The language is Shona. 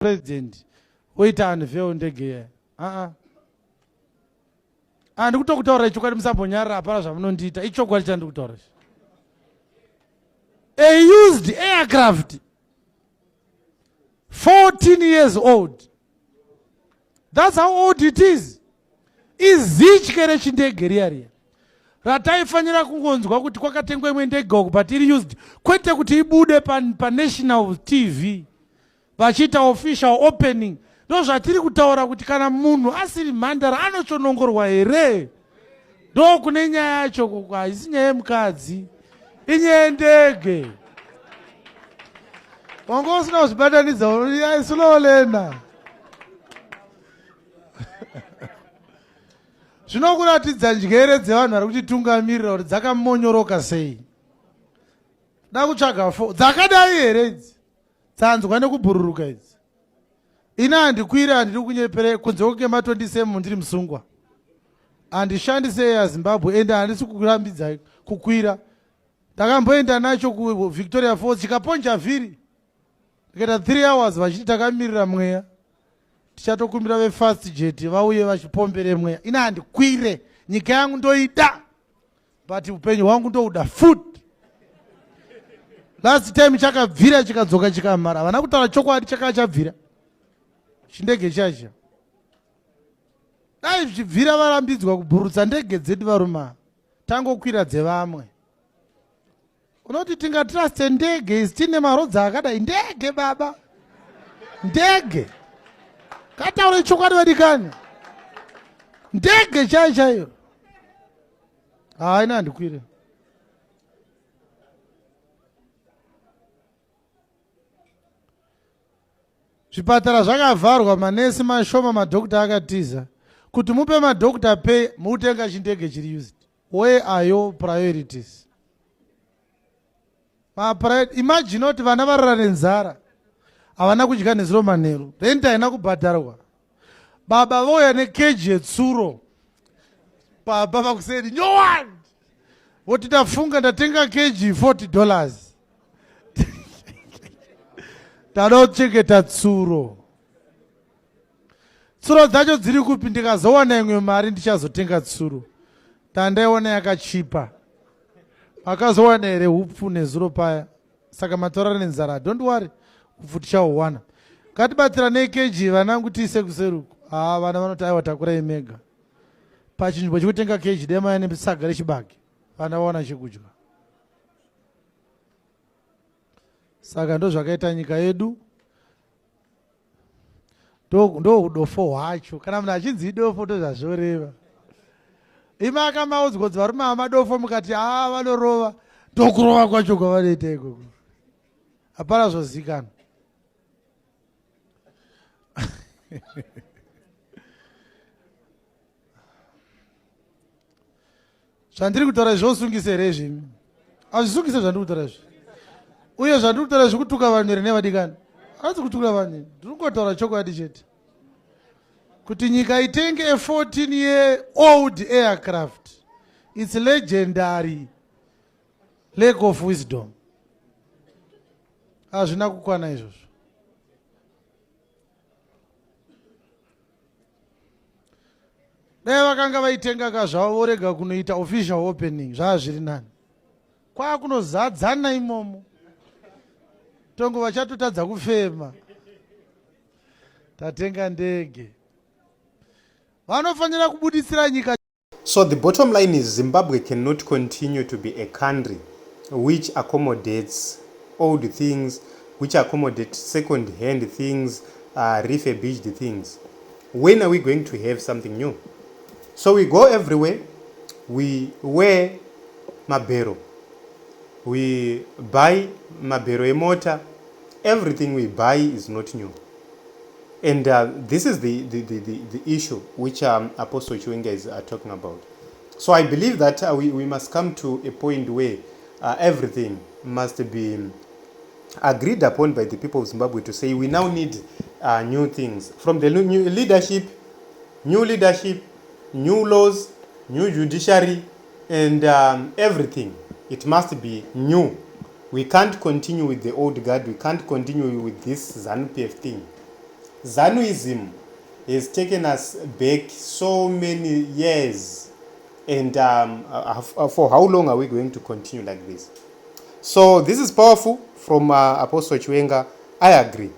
President oita unveil ndege iya aa handi kutokutaura chokwadi musambonyarara hapana zvamunondiita ichokwadi chandiri kutaura ichi a used aircraft 14 years old that's how old it is izitye rechindege riya riya rataifanira kungonzwa kuti kwakatengwa imwe ndege uku but iri used kwete kuti ibude panational pa tv vachiita official opening ndozvatiri kutaura kuti kana munhu asiri mhandara anochonongorwa here ndokune nyaya yacho koko haisi nyaya yemukadzi inyaya yendege wanga usina kuzvibatanidza slowlena zvinokuratidza njere dzevanhu vari kutitungamirira kuti dzakamonyoroka sei da kutsvaga fo dzakadai here idzi dzanzwa nekubhururuka idzi ini handikwiri handiri kunyepere kunze kweke ma27 ndiri musungwa handishandise ya zimbabwe ende handisi kurambidza kukwira ndakamboenda nacho kuvictoria falls chikaponja vhiri ndikaita 3 hours vachiti takamirira mweya tichatokumbira vefast jet vauye vachipombere mweya ini handikwire nyika yangu ndoida but upenyu hwangu ndouda food last time chakabvira chikadzoka chikamhara havana kutaura chokwadi chakava chabvira chindege chacha dai zvichibvira varambidzwa kubhurutsa ndege dzedu varume tangokwira dzevamwe unoti tingatruste ndege isi tine marodza akadai ndege baba ndege kataure chokwadi vadikani ndege chaiyo chaiyo haina handikwire Zvipatara zvakavharwa, manesi mashoma, madhokta akatiza. Kuti mupe madhokta pay, mutenga chindege chiri used. Where are your priorities? Imagine kuti vana varara nenzara, havana kudya nezuro manheru, rent haina kubhadharwa. Baba vouya nekeji yetsuro pamba pakuseni nyowani, voti ndafunga ndatenga keji 40 dollars ndada kuchengeta tsuro tsuro dzacho dziri kupi ndikazowana imwe mari ndichazotenga tsuro ndandaiona yakachipa makazowana here upfu nezuro paya saka matorara nenzara don't worry upfu tichauwana ngatibatsiranei keji vanangu tiise kuseruku haa vana vanoti aiwa takurai mega pachinzvimbo chekutenga keji demaya nesaga rechibage vana vawana chekudya saka ndozvakaita nyika yedu ndoudofo hwacho kana munhu achinzi idofo ndozvazvoreva imi akamaudzwa kuti varume amadofo mukati aa vanorova ndokurova kwacho kwavanoita ikoko hapana zvozikanwa zvandiri kutaura izvi zvosungisa here izvi hazvisungise zvandiri kutaura izvi uye zvandiri kutaura izvi kutuka vanhu here nevadikani hanzi kutuka vanhu ndiri kungotaura chokwadi chete kuti nyika itenge a 14 year old aircraft its legendary lack of wisdom hazvina kukwana izvozvo dai vakanga vaitenga ka zvavo vorega kunoita official opening zvaa zviri nani kwakunozadzana imomo tongo vachatotadza kufema tatenga ndege vanofanira kubuditsira nyika So the bottom line is Zimbabwe cannot continue to be a country which accommodates old things, which accommodate second hand things, uh, refurbished things. When are we going to have something new? So we go everywhere, we wear mabhero, we buy mabhero emota, everything we buy is not new. And uh, this is the, the, the, the, the issue which um, Apostle Chiwenga is uh, talking about. So I believe that uh, we, we must come to a point where uh, everything must be agreed upon by the people of Zimbabwe to say we now need uh, new things from the new leadership, new leadership, new laws, new judiciary, and um, everything. It must be new. We can't continue with the old guard. We can't continue with this ZANU-PF thing. Zanuism has taken us back so many years, and for how long are we going to continue like this? So this is powerful from Apostle Chiwenga. I agree.